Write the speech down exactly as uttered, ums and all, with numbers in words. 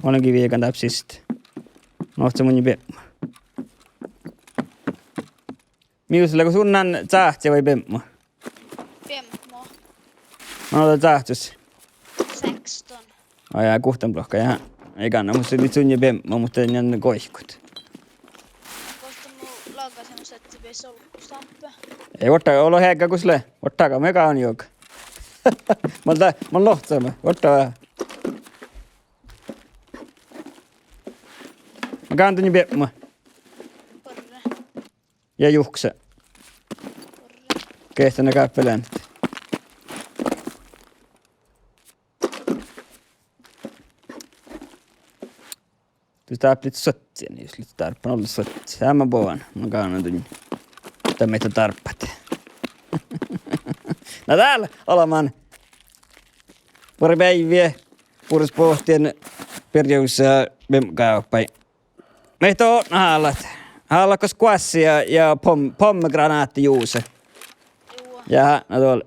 Olgii viegan dáppe siste. Nu ahte mun biebmu. Mii gal lea go su dán, cáhci vai biebmu? Biebmu. Manne lea cáhcis? Sexton. Ó ja guhttán lohká, ja. Ii gánná, mun gal biebmu, muhto ii goikut. Guhttán mu lagas, mun sáhtán biebmu olggos dáppe. Ii vuortá, olu heaga gos lea. Vuortá gal, mii gánnat juoga. Mun dá, mun lohcama, vuortá. Mun gánná duon biebmu. Ja juhkese. Geahččá gáppe leat. Dus dáppe lea suotti, jus lea dárbban olla suotti. Eamma boađán, mun gánná duon. Dat mii dárbbat. Na dál olmmoš. Buorre beaivvi, bures bohtán, birra jus, eh, biebmugápai. Mii dohko hálat. Hálat gos guossi ja, ja pom-, pommegranátti jus. Ja, na dol.